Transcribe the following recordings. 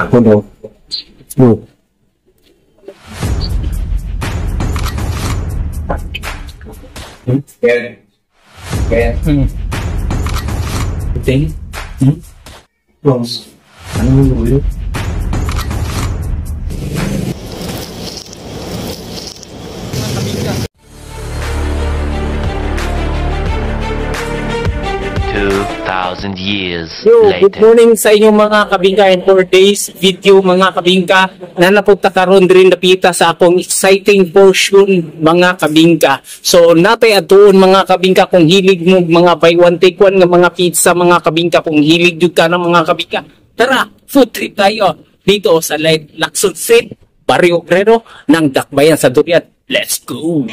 Ako daw. No. Kaya, kaya, Thing? Hmm? Rose. Ano yung ulo? Thousand years Yo, good later. Morning sa inyong mga kabingka and for days video, mga kabingka, na napunta karon diri napita sa akong exciting portion, mga kabingka. So natay atuon, mga kabingka, kung hilig mo mga buy one take one nga mga pizza, mga kabingka, kung hilig jud ka ng mga kabingka. Tara, food trip tayo dito sa Light Lacson Street, Barrio Obrero ng Dakbayan sa Durian. Let's go!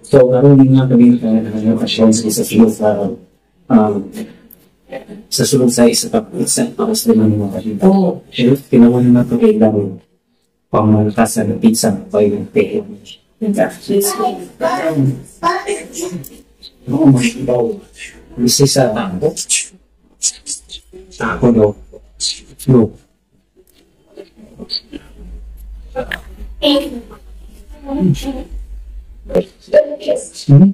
So, karon nga kami kasi sa sulod sa sa sulod sa isa pa isa sa mga kabingka. Oh, Pero tinawan na ito ilang pangmalakasan ng pizza by yung pay. Oh my God. This is a taco. Taco daw. No. Hmm?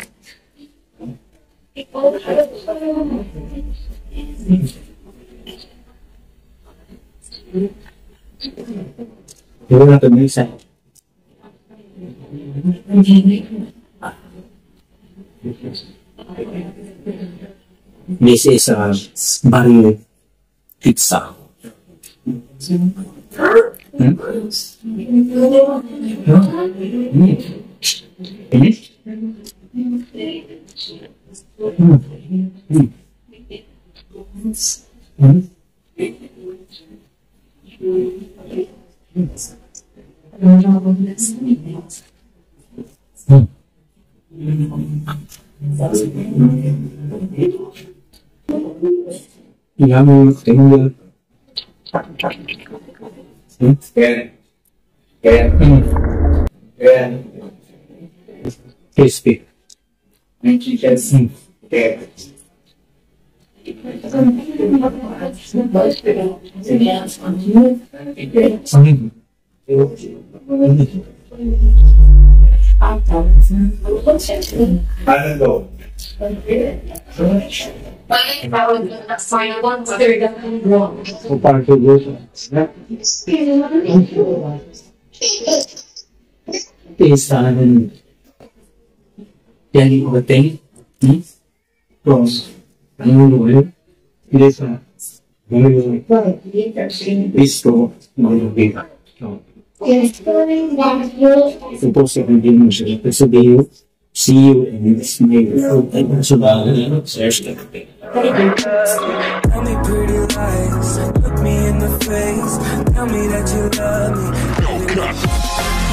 Hindi na ito minsan. This is a barrio pizza. Hmm? Hmm? Hmm? Hmm? Hmm? Hmm? Hmm. Yummy finger. Hmm? Kaya, kaya, kaya, Crispy. Chicken, kaya, Hmm. Ano to? Is yani the thing? Hmm? Rose. Ano mo It is a Listo. Supposed to be see you in this Tell me pretty lies, look me in the face. Tell me that you love me.